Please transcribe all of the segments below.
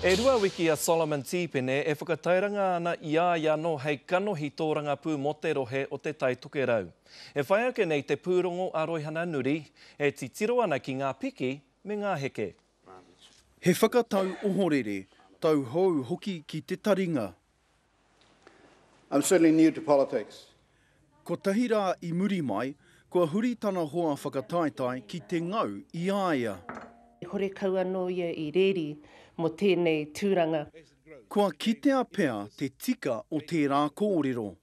E rua wiki a Solomon Tīpene e whakatairanga ana i a ia anō hei kanohi tōrangapū mō te rohe o Te Tai Tokerau. E whai ake nei te pūrongo a Roihana Nuri e titiro ana ki ngā piki me ngā heke. He whakatau ohorere, tauhou hoki ki te taringa. I'm certainly new to politics. Kotahi rā i muri mai, kua huri tana hoa whakataetae ki te ngau i a ia. Horekau anō ia i rēri mō tēnei tūranga. Kua kitea pea te tika o tērā kōrero.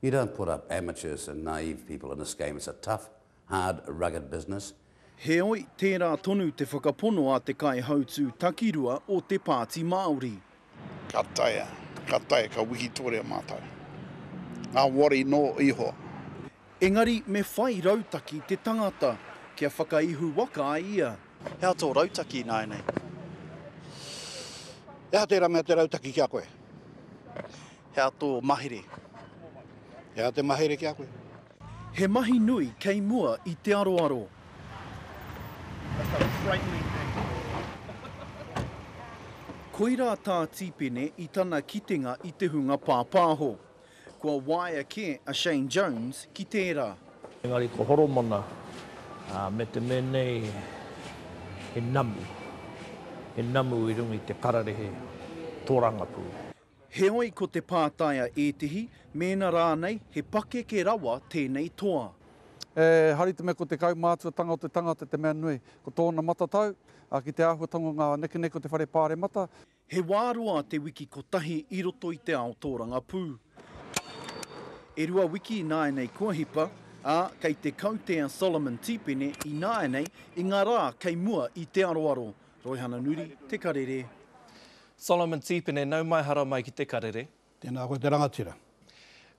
You don't put up amateurs and naive people in this game, it's a tough, hard, rugged business. Heoi, tērā tonu te whakapono a te kaihautū takirua o te Pāti Māori. Ka taea, ka taea, ka wikitoria mātou. Ngā wari nō iho. Engari me whai rautaki te tangata, kia whakaihu waka ai ia. He aha tō rautaki ināianei? He aha tērā mea te rautaki ki a koe? He aha tō mahere? He aha te mahere ki a koe? He mahi nui kei mua i te aroaro. Koirā tā Tīpene i tana kitenga i te hunga pāpāho. Kua waea kē a Shane Jones ki tērā. Engari ko Horomona, me te mea nei he namu, he namu i runga i te kararehe tōrangapū. Heoi ko te pātai a ētehi, mēnā rānei he pakeke rawa tēnei toa. E hari te mea ko te kaumātuatanga o te tangata te mea nui, ko tōna matatau ki te āhuatanga o ngā nekeneke o te whare pāremata. He wā roa te wiki kotahi i roto i te ao tōrangapū. E rua wiki ināianei kua hipa, ā, kei te kaute a Solomon Tipene ināianei i ngā rā kei mua i te aroaro. Roihana Nuri, Te Karere. Solomon Tīpene, nau mai haramai ki Te Karere. Tēnā koe te rangatira.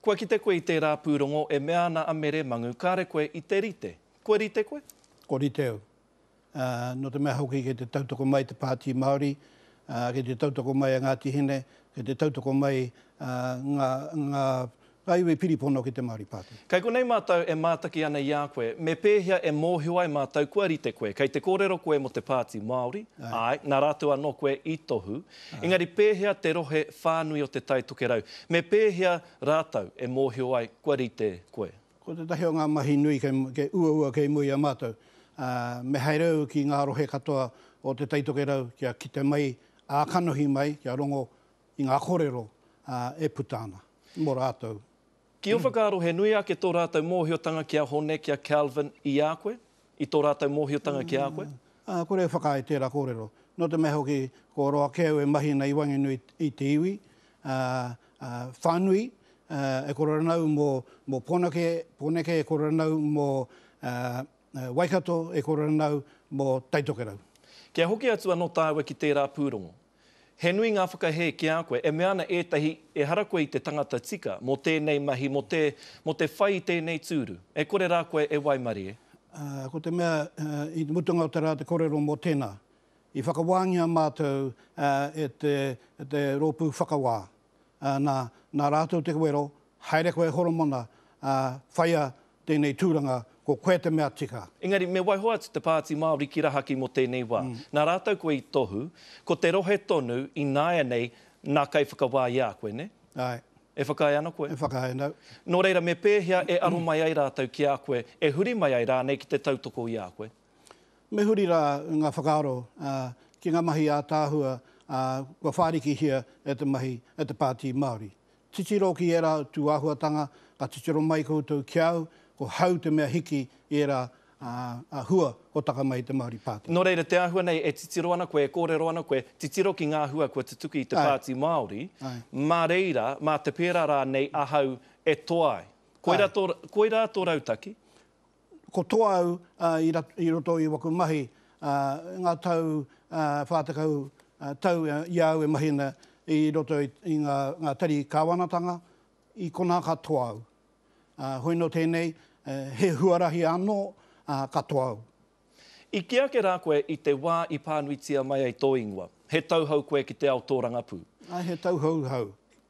Kua kite koe i tērā pūrongo e mea ana a Mere Mangu kāre koe i te rite. Kua rite koe? Kua rite au. Nō te mea hoki kei te tautoko mai te Pāti Māori, kei te tautoko mai a Ngāti Hine, kei te tautoko mai ngā, ngā Ngā iwi piripono ki te Māori Party. Kei konei mātou e mātaki ana i a koe, me pēhea e mōhio ai mātou kua rite koe? Kei te kōrero koe mō te Pāti Māori, āe, nā rātou anō koe i tohu, engari pēhea te rohe whānui o Te Tai Tokerau? Me pēhea rātou e mōhio ai kua rite koe? Ko tētahi o ngā mahi nui kei uaua kei mua i a mātou, me haere au ki ngā rohe katoa o Te Tai Tokerau kia kite mai, ā-kanohi mai, kia rongo i ngā kōrero e puta ana mō rātou. Ki ō whakaaro he nui ake tō rātou mōhiotanga ki a Hone, ki a Kelvin i a koe? I tō rātou mōhiotanga ki a koe? Kore e whakaae tērā kōrero. Nō te mea hoki kua roa kē au e mahi ana i waenganui i te iwi whānui, e kore ana au mō Pōneke, Pōneke, e kore ana au mō Waikato, e kore ana au mō Taitokerau. Kia hoki atu anō tāua ki tērā pūrongo. He nui ngā whakahē ki a koe, e mea ana ētahi ehara koe i te tangata tika mō tēnei mahi, mō te, mō te whai i tēnei tūru. E kore rā koe e waimarie. Ā, ko te mea, i te mutunga o te rā te korero mō tēnā. I whakawāngia mātou e te, e te rōpū whakawā. Ā, nā, nā rātou te wero, haere koe Horomona, ā, whaia tēnei tūranga, ko koe te mea tika. Engari, me waiho atu te Pāti Māori ki rahaki mō tēnei wā. Nā rātou koe i tohu, ko te rohe tonu ināianei nā kaiwhakawā i a koe, nē? Āe. E whakaae ana koe? E whakaae ana au. Nō reira, me pēhea e aro mai ai rātou ki a koe, e huri mai ai rānei ki te tautoko i a koe? Me huri rā ngā whakaaro ki ngā mahi ātaahua kua whārikihia e te mahi, e te Pāti Māori. Titiro ki ērā tūāhuatanga, ka titiro mai koutou ki au, ko hau te mea hiki i ērā hua kua taka mai i te Māori Party. Nō reira, te āhua nei e titiro ana koe, e kōrero ana koe, titiro ki ngā hua kua tutuki i te Pāti Māori, mā reira, mā te pērā rānei ahau e toa ai. Koirā tō, koirā tō rautaki? Ko toa au i roto i waku mahi ngā tau 40 tau i a au e mahi ana i roto i ngā tari kāwanatanga, i konā ka toa au. Hoi nō tēnei, he huarahi anō ka toa au. I kī ake rā koe i te wā i pānuitia mai ai tō ingoa, he tauhou koe ki te ao tōrangapū. Āe, he tauhou hau.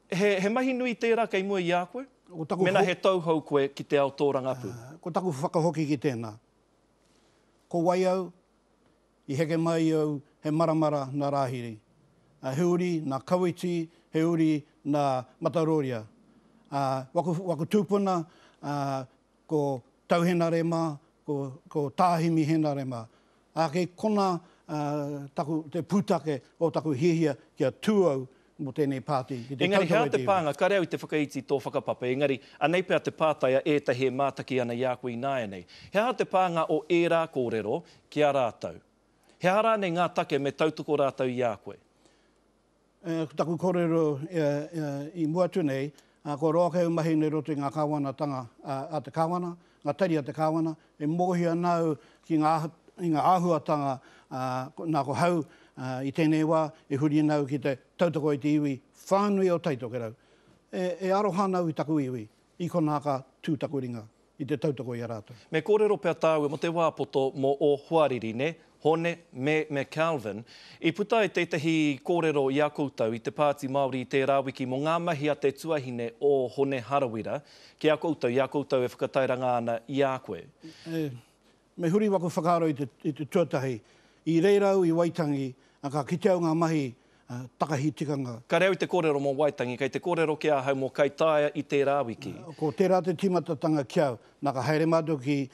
He, he mahi nui tērā kei mua i a koe? Ko taku Mēnā he tauhou koe ki te ao tōrangapū. Ko taku whakahoki ki tēnā. Ko wai au? I heke mai au he maramara nā Rāhiri. He uri nā Kawiti, he uri nā Mataroria. Waku, waku tūpuna, ko Tau Henare mā, ko, ko Tā Himi Henare mā. Ā, kei konā taku, te pūtake o taku hiahia kia tū au mō tēnei pāti, ki te Engari, he tautoko aha i te te iwi. pānga? Kare au i te whakaiti tō whakapapa, engari, anei pea te pātai a ētahi e mātaki ana i a koe ināianei. He aha te pānga o ērā kōrero ki a rātou? He aha rānei ngā take me tautoko rātou i a koe? Ko taku kōrero i mua atu nei, kua roa kau mahi nei roto i ngā kāwanatanga a te Kāwana, ngā tari a te Kāwana, e mōhio ana au ki ngā, i ngā āhuatanga nā ko hau i tēnei wā e huri ana au ki te tautoko i te iwi whānui o Taitokerau. E aroha ana au i taku iwi, i konā ka tū taku ringa. i te tautoko i a rātou. Me kōrero pea tāua mō te wā poto mō ō hoariri, nē? Hone me me Calvin. I puta ai tētahi kōrero i a koutou i te Pāti Māori i tērā wiki mō ngā mahi a te tuahine o Hone Harawira ki a koutou, i a koutou e whakatairanga ana i a koe. Me huri waku whakaaro i te, i te tuatahi. I reira au i Waitangi, ka kite au ngā mahi takahi tikanga. Kare au i te kōrero mō Waitangi, kei te kōrero ki ahau mō Kaitaia i tērā wiki. Ko tērā te tīmatatanga ki au. Nā ka haere mātou ki,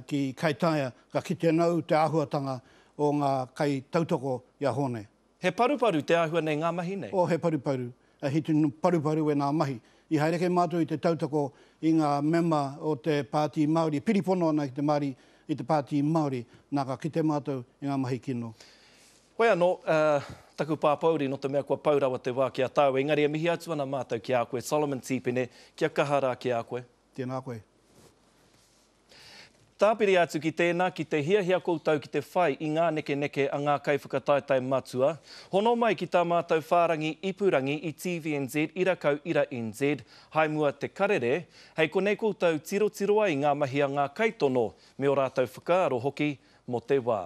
ki Kaitaia, ka kite ana au te āhuatanga o ngā kaitautoko i a Hōne. He paruparu te āhua nei ngā mahi nei? Oh, he paruparu. He tino paruparu e ngā mahi. I haere kē mātou i te tautoko i ngā mema o te Pāti Māori, piripono ana ki te Māori, i te Pāti Māori, nā ka kite mātou i ngā mahi kino. Hoi anō, taku pāpōuri nō te mea kua pau rawa te wā ki a tāua, engari e mihi atu ana mātou ki a koe, Solomon Tīpene, kia kaha rā ki a koe. Tēnā koe. Tāpiri atu ki tēnā, ki te hiahia koutou ki te whai i ngā nekeneke a ngā kaiwhakataetae matua, hono mai ki tā mātou whārangi ipurangi i TVNZ ira kau ira NZ, hai mua te karere, hei konei koutou tirotiro ai ngā mahi a ngā kaitono me ō rātou whakaaro hoki mō te wā.